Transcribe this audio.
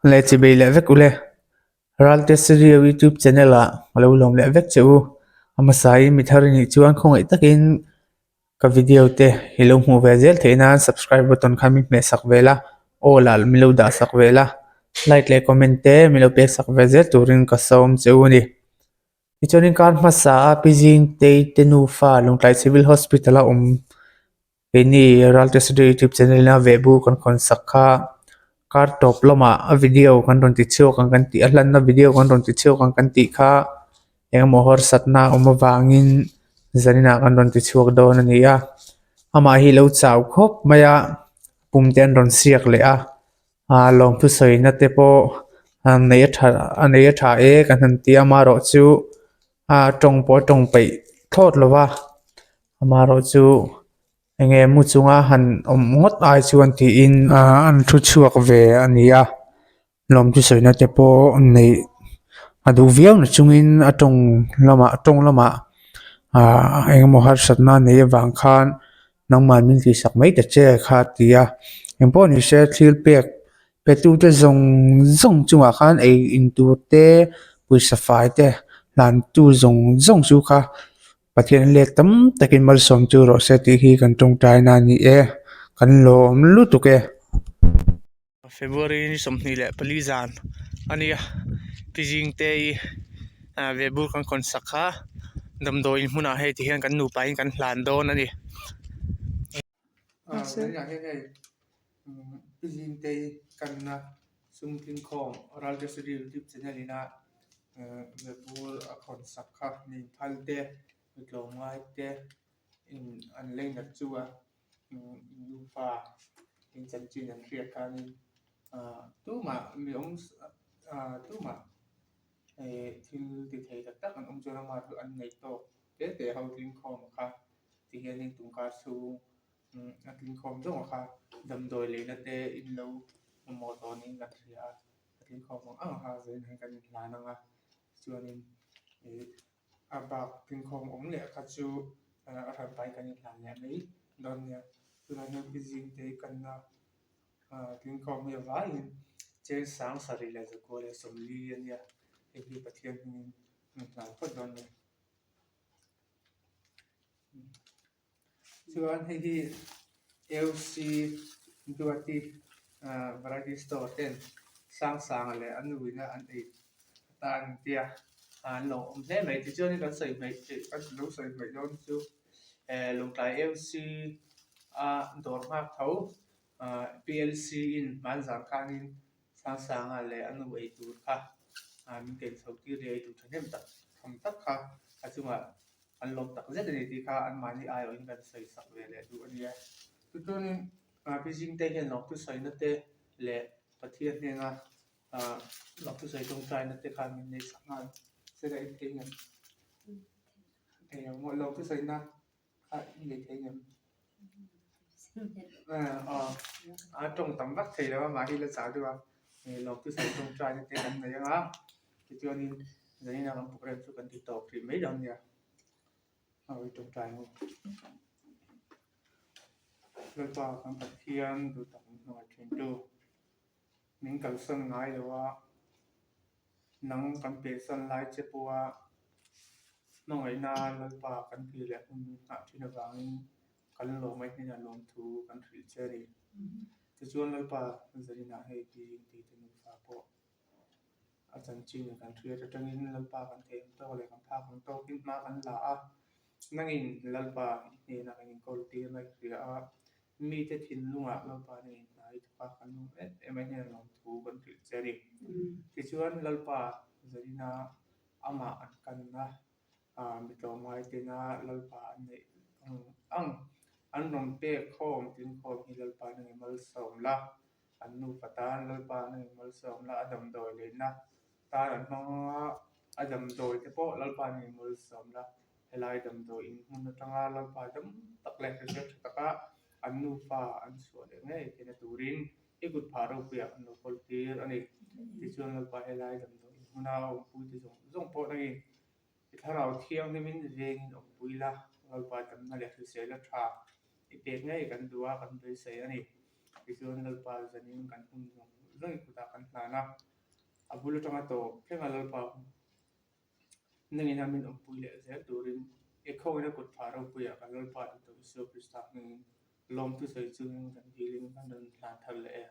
Leh chibei leh vek ule. Ralte Studio YouTube channel ah ka lo lawm leh vek che u. A hmasain mi thar i nih chuan khawngaih takin ka video te i lo hmuh ve zel theih nan subscribe button kha min hmeh sak ve la, aw lah min lo dah sak ve la, like leh comment te min lo pek sak ve zel turin ka sawm che u a ni. Tichuanin kar hmasa a Pi Zingtei te nufa Lungtlai Civil Hospital a awm Keini Ralte Studio YouTube channel ina vehbu kan khawn sak kha kar tawp lamah a video kan rawn ti chhuak ang kan tih a hlanna video kan rawn ti chhuak ang kan tih kha engemaw harsatna a awm avangin zaninah kan rawn ti chhuak dawn a ni a amah hi lo chau khawp mai a pum te an rawn siak leh a ah lawmthu sawina te pawh nei a tha a nei a tha e kan han ti a amaherawhchu a tawng pawh a tawng peih thlawt lo va. Amaherawhchu enge mu chunga han awm ngawt ai chuan tiin ahh an thu chhuak ve a ni a lawmthu sawina te pawh neih a duh viau na chungin a tawng lamah tawng lamah ahh engemaw harsatna a neih avang khan nangmah min tihsak mai ta che kha a ti a engpawh ni se thil pek pe tu te zawng zawng chungah khan ei in tur te pawisa fai te hlan tu zawng zawng chu kha. Pathian let tam takin malsawm chu rawh se tih hi kan tawngtaina a ni e, kan lawm lutuk e. February ni 24 zan a nia, Pi Zingte i vehbur kan khawn sak kha damdawiin hmunah hei ti hian kan nupa in kan hlan dawn a ni. Pi Zingte i kanna sum tlingkhawm Ralte Studio YouTube channel ina Mebur a khawn sak kha nin phal te mi tlawmngai te in an leinat chu a nufa in chanchin an hriat khanin ah tumah mi awm ah tumah eh thil ti thei tak tak an awm chuan ama chu an nei tawk te te ho tlingkhawm kha ti hianin tungkar chhung a tlingkhawm zawng kha damdawi leina te in lo mamawh tawnin kan hria a. A tlingkhawm ang ang a zanin hian kan inhlan ang a chuanin ih a bak tlingkhawm awm leh kha chu a hran pahin kan inhlan leh mai dawn nia tunah hian pi zingte hi kanna ah tlingkhawm hi a vaiin cheng sang sarih leh zakua leh sawmli a nia hei hi Pathian hmingin an inhlan phawt dawn a ni. Chuan hei hi AOC Duati ah variety store ten Sangsanga leh a nuin a an ei atan an tia an lo awm hle mai tichuan kan sawi hmaih theih kan lo sawi hmaih dawn chu eh Lawngtlai AOC a dawr nghak tho ah P_L_C in hmanzar khanin Sangsanga leh a nu ei tur kha ah min ken chho tir leh ei tur thahnem tak tham tak kha a chungah an lawm tak zet a ni tih kha anmahni aiawhin kan sawi sak ve leh duh a nia. Tichuanin Pi Zingte hian lawngthu sawina te leh Pathian hnena lawngthu sawi tawngtaina te kha min nei sak nghal se ka in thei ngem? Thei lo maw? Lawngthu sawina kha i nei thei ngem? A tawng tam vak thei lo a mahni la chah deuh a lawngthu sawi tawngtaina te kan nei ang a. Tichuanin zanin a kan program chu kan ti tawp rih mai dawn nia. A rawi tawngtai ang u. Lalpa kan Pathian duh tak min hmangaih thin tu. Min kalsan ngai lo a, nang kan pehsan lai che pawha hmangaihna Lalpa kan tih leh hun min nghah thin avangin kan lawm a hnenah lawmthu kan hrilh che a ni. Tichuan Lalpa zaninah hei tiin tih te nufa pawh. A chanchin kan hriat atangin Lalpa kan theih ang tawk leh kan phak ang tawkin hma kan la a, nangin Lalpa i hnenah kan inkawl tir a i hria a, mite thinlungah Lalpa nangin hna i thawk a, kan lawm em em a, i hnenah lawmthu kan hrilh che a ni. Tichuan Lalpa Zarina amah an kanna mi tlawmngai tena Lalpa an neih ang ang an rawn pek khawm tlingkhawm hi Lalpa nangin malsawm la. An nupa tan Lalpa an in malsawm la, a damdawi leina tan an hmang ang a, a damdawi te pawh Lalpa an in malsawm la. Helai damdawi in hmun atanga Lalpa dam tak leh hrisel tha taka an nufa an chhuah leh ngei theihna turin i kut phah ropuiah an lo kawl tir a ni. Tichuan Lalpa helai damdawi in hmuna awmpui te zawng zawng pawh nangin i thlarau thianghlimin vengin awmpui la, Lalpa damna leh hriselna tha i pek ngei kan duh a, kan beisei a ni. Tichuan Lalpa zanin kan hun zawng. zawng i kutah kan hlan a, a bul atanga tawp thleng a Lalpa nangin a min awmpui leh zel turin i khawngin a kut phah ropuiah kan Lalpa duhtak Isua Krista hmingin lawmthu sawi chungin kan dilin kan rawn hlan thar leh e.